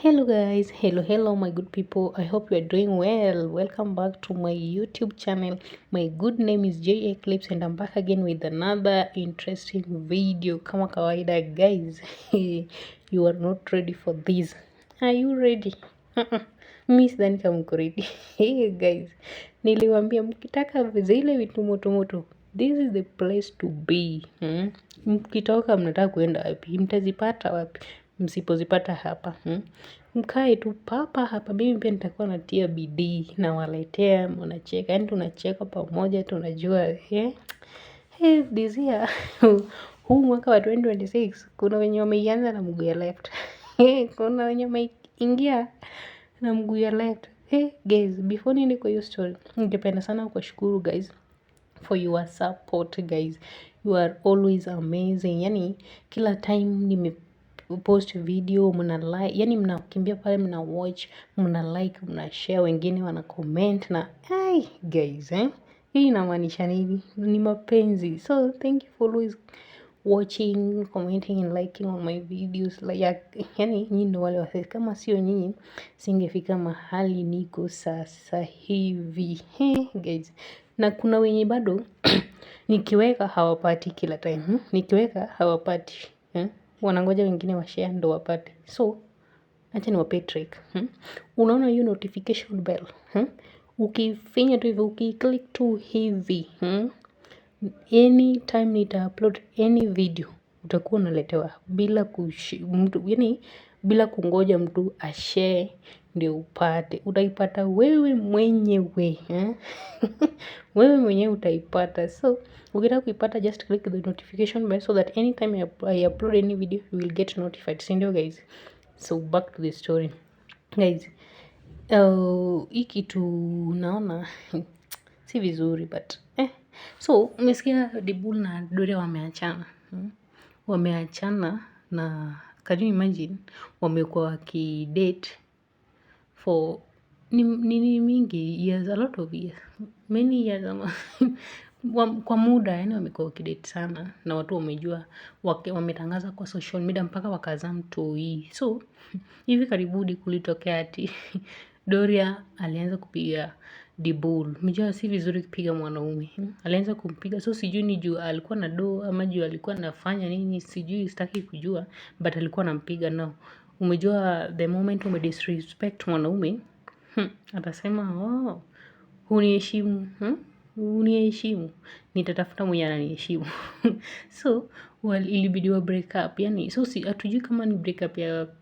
Hello guys, hello hello my good people. I hope you are doing well. Welcome back to my YouTube channel. My good name is J Eclipse and I'm back again with another interesting video. Kama kawaida guys, you are not ready for this. Are you ready? Uh-uh. Mi sidhani kama mko ready. Hey guys, niliwaambia mkitaka zile vitu moto moto, this is the place to be. Hmm? Mkitoka mnataka kuenda wapi? Mtazipata wapi? Msipozipata hapa. Hmm? Mkae tu papa hapa, mimi pia nitakuwa natia bidii nawaletea, mnacheka, yaani tunacheka pamoja, tunajua eh? Hey, this year huu mwaka wa 2026 kuna wenye wameianza na mguu ya left, kuna wenye wameingia na mguu ya left. Hey, guys, before niende kwa hiyo story, ningependa sana kuwashukuru guys for your support guys. You are always amazing. Yani kila time nime post video mna like, yani mnakimbia pale mna watch, mna like, mna share, wengine wana comment na ai guys eh? Hii inamaanisha nini? Ni mapenzi. So thank you for always watching, commenting and liking on my videos. Like, yani nyinyi ndo wale wase, kama sio nyinyi singefika mahali niko sasa hivi. Hey, guys. Na kuna wenye bado nikiweka hawapati kila time. Hmm? Nikiweka hawapati. Hmm? Wanangoja wengine wa share ndo wapate. So, acha niwapee trick. Hmm? Unaona hiyo notification bell. Hmm? Ukifinya tu hivi, ukiclick tu hivi. Hmm? Anytime nita upload any video utakuwa unaletewa bila mtu, yani bila kungoja mtu ashare ndio upate. Utaipata wewe mwenyewe eh? Wewe mwenyewe utaipata. So ukitaka kuipata, just click the notification bell so that anytime I upload any video you will get notified. Si ndio guys? So back to the story guys. Hii kitu naona si vizuri but eh. So umesikia Dibul na Doria wameachana, hmm? Wameachana na can you imagine wamekuwa wakidate for ni mingi years, a lot of years, many years ama kwa muda, yani wamekuwa wakidate sana na watu wamejua, wametangaza kwa social media mpaka wakazaa mtoi. So hivi karibuni kulitokea ati Doria alianza kupiga Dibul. Mjua si vizuri kupiga mwanaume. Alianza kumpiga. So sijui ni juu alikuwa na do ama juu alikuwa anafanya nini, sijui, sitaki kujua, but alikuwa anampiga now. Umejua the moment umedisrespect mwanaume, atasema oh, huniheshimu, hmm? Huniheshimu. Nitatafuta mwenye ananiheshimu. So, well, ilibidi wa break up. Yani, so si hatujui kama ni break up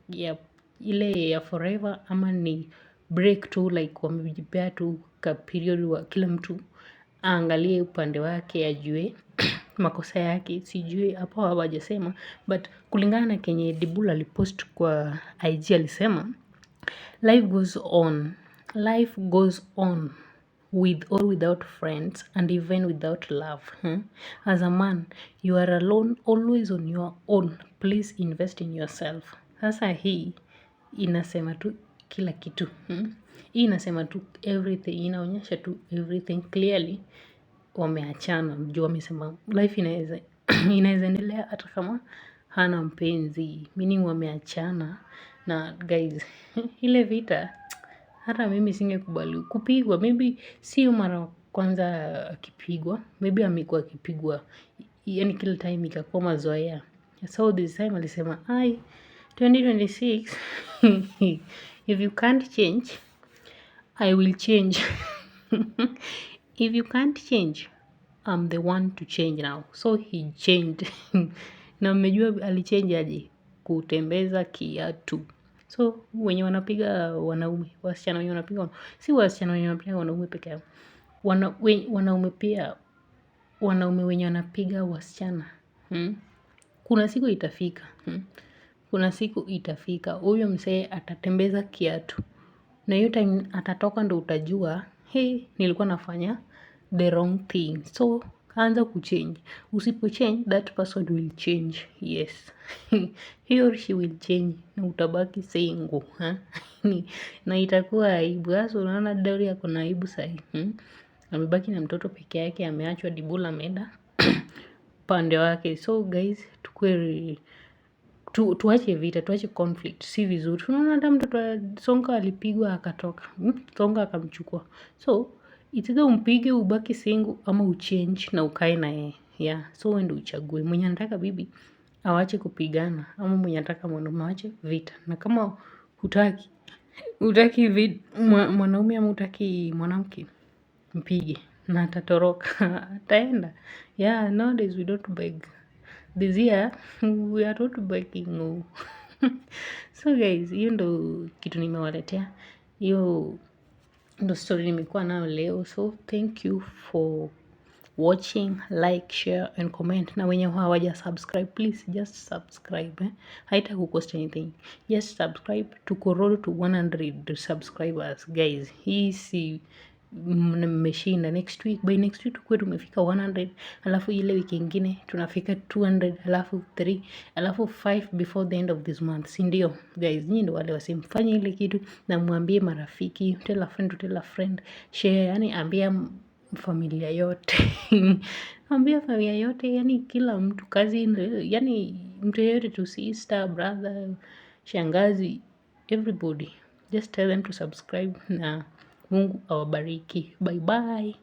ya ile ya forever ama ni break tu like wamejipea tu ka period wa kila mtu aangalie upande wake ajue makosa yake, sijui hapo hawajasema, but kulingana na kenye Dibul alipost kwa IG alisema life goes on, life goes on with or without friends and even without love. Hmm? As a man, you are alone, always on your own. Please invest in yourself. Sasa hii inasema tu kila kitu. Hmm? Hii inasema tu everything, inaonyesha tu everything clearly. Wameachana, juu wamesema life inaweza endelea hata kama hana mpenzi, meaning wameachana. Na guys, ile vita hata mimi singekubali kupigwa, maybe sio mara kwanza akipigwa, maybe amekuwa akipigwa, yani kila time ikakuwa mazoea. So this time alisema, ai, 2026 if you can't change, I will change. If you can't change, I'm the one to change now. So he changed. Na mmejua alichange aje? Kutembeza kiatu. So wenye wanapiga wanaume, wasichana wenye wanapiga, si wasichana wenye wanapiga wanaume peke yao. Wanaume pia, wanaume wenye wanapiga wasichana. Hmm? Kuna siku itafika. Hmm? Kuna siku itafika. Huyo msee atatembeza kiatu. Na hiyo time atatoka ndo utajua, hey, nilikuwa nafanya the wrong thing. So, anza kuchange. Usipo change, that person will change. Yes. He or she will change. Na utabaki single. Ha? Na itakuwa aibu. Sasa unaona Doria ako na aibu sahi. Hmm? Amebaki na mtoto peke yake, ameachwa Dibul ameenda pande wake. So guys, tukue Tuache vita, tuache conflict, si vizuri. Tunaona hata mtoto wa Sonko alipigwa akatoka, Sonko akamchukua. So it's either umpige ubaki single ama uchange na ukae na yeye. Yeah, so wewe ndio uchague. Mwenye anataka bibi awache kupigana ama mwenye anataka mwanaume awache vita. Na kama hutaki mwanaume ama hutaki mwanamke, mpige na atatoroka, ataenda. Yeah, nowadays we don't beg. This year we are not begging, no. So guys, hiyo ndo kitu nimewaletea. Hiyo ndo story nimekuwa nayo leo. So thank you for watching, like, share and comment. Na wenye hawaja subscribe, please just subscribe, eh? Haita kucost anything. Just subscribe. Tuko road to 100 subscribers, guys. Hii si mmeshinda. Next week, by next week tukuwe tumefika 100, alafu ile wiki ingine tunafika 200, alafu 3, alafu 5 before the end of this month, si ndio? Guys, nyinyi ndio wale wasimfanye ile kitu, na mwambie marafiki, tell a friend to tell a friend, share, yani ambia familia yote, ambia familia yote, yani kila mtu, cousin, yani mtu yeyote tu, sister, brother, shangazi, everybody, just tell them to subscribe na Mungu awabariki. Bye bye.